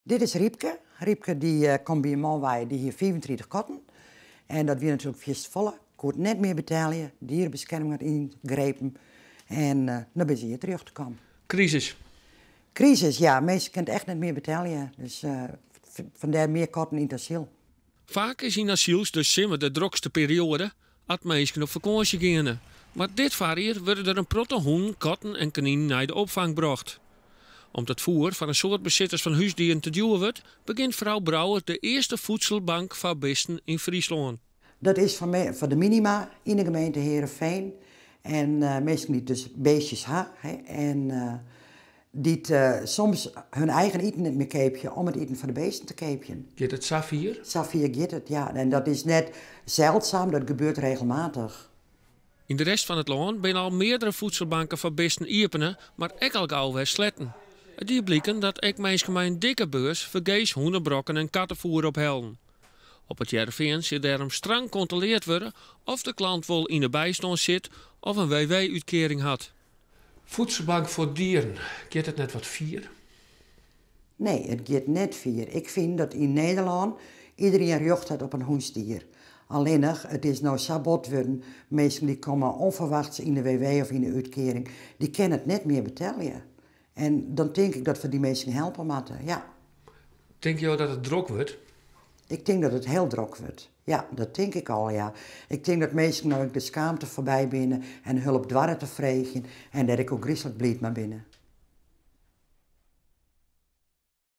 Dit is Rypke. Rypke dy eh, komt by in man wei, dy hie 35 katten. En dat wie natuerlik fierste folle. Koe it net mear betelje. Dierenbescherming hat yngrepen. En uh, dan binne se hjir terjochte kommen. Krisis. Krisis, ja. Minsken kinne it echt net mear betelje. Dus uh, fandêr mear katten yn it asyl. Faak is yn asyls de simmer de drokste perioade, as minsken op fakânsje geane. Mar dit foarjier wurde der in protte hûnen, katten en kninen nei de opfang brocht. Om't it foer foar in soad besitters fan húsdieren te djoer wurdt, begjint frou Brouwer de earste voedselbank foar bisten yn Fryslân. Dat is foar de minima yn de gemeente Heerenveen. En uh, minsken dy't dus beestjes ha en uh, dy't uh, soms hun eigen iten net mear keapje om it iten foar de beesten te keapjen. Giet it safier? Safier giet it, ja. En dat is net seldsum, dat gebeurt regelmatig. Yn de rest fan it lân binne al meardere voedselbanken foar bisten iepene, mar ek al gau wer sletten. It die bliken dat ek minsken mei in dikke beurs fergees hûnebrokken en kattefoer ophellen. Op it Hearrenfean sil dêrom strang kontroleard wurde oft de klant wol yn 'e bystân sit of in WW-útkearing hat. Voedselbank voor dieren, giet it net wat fier? Nee, it giet net fier. Ik fyn dat yn Nederlân iderien rjocht hat op in húsdier. Allinnich, it is no sa bot wurden, minsken dy komme ûnferwachts yn de WW of yn de útkearing, dy kinne it net mear betelje. En dan tink ik dat we dy minsken helpe moatte, ja. Tinke jo dat it drok wurdt? Ik tink dat it hiel drok wurdt. Ja, dat tink ik al, ja. Ik tink dat minsken no ek de skaamte foarby binne en help doare te freegjen en dêr ik ek gryslik bliid mei bin.